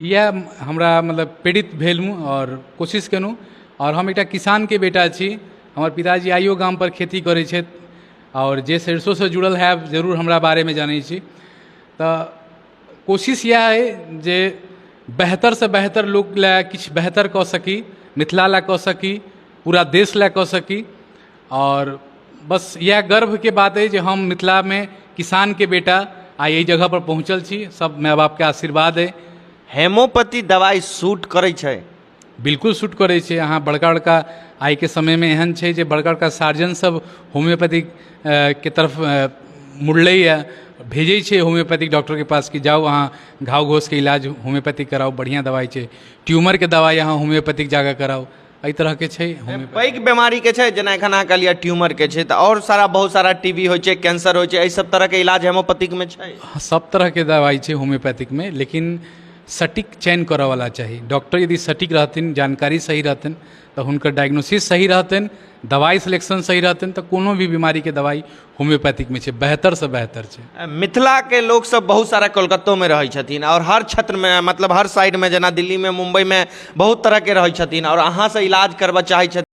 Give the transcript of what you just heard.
इएह हमरा मतलब प्रेरित भेलहुँ आओर कोशिश केलहुँ। आओर हम एकटा किसानके बेटा छी, हमर पिताजी आइयो गामपर खेती करै छथि, आओर जे सरिसोसँ जुड़ल हैब जरूर हमरा बारेमे जानै छी। तऽ कोशिश इएह अइ जे बेहतरसँ बेहतर लोक लए किछु बेहतर कऽ सकी, मिथिला लए कऽ सकी, पूरा देश लए कऽ सकी। आओर बस इएह गर्वके बात अइ जे हम मिथिलामे किसानके बेटा आइ एहि जगहपर पहुँचल छी। सब माय बापके आशीर्वाद अइ। हेमोपैथी दवाइ सूट करै छै? बिल्कुल सूट करै छै। अहाँ बड़का बड़का आइके समयमे एहन छै जे बड़का बड़का सर्जन सब होम्योपैथिक के तरफ मुड़लैए, भेजै छै होम्योपैथिक डॉक्टरके पास कि जाउ अहाँ घाव घोसके इलाज होम्योपैथिक कराउ, बढ़िआँ दवाइ छै। ट्यूमरके दवाइ अहाँ होम्योपैथिक जाकऽ कराउ। एहि तरहके छै होम्योपैथी। पैघ बीमारीके छै, जेना एखन अहाँ कहलियै ट्यूमरके छै, तऽ आओर सारा बहुत सारा टी बी होइ छै, कैंसर होइ छै, एहि सब तरहके इलाज होम्योपैथिकमे छै? सब तरहके दवाइ छै होम्योपैथिकमे, लेकिन सटीक चयन करऽवला चाही। डॉक्टर यदि सटीक रहथिन, जानकारी सही रहतनि, तऽ हुनकर डायग्नोसिस सही रहतनि, दवाइ सिलेक्शन सही रहतनि, तऽ कोनो भी बीमारीके दवाइ होम्योपैथिकमे छै, बेहतरसँ बेहतर छै। मिथिलाके लोकसभ बहुत सारा कोलकातोमे रहै छथिन आओर हर क्षेत्रमे, मतलब हर साइडमे, जेना दिल्लीमे, मुम्बइमे बहुत तरहके रहै छथिन आओर अहाँसँ इलाज करबऽ चाहै छथिन।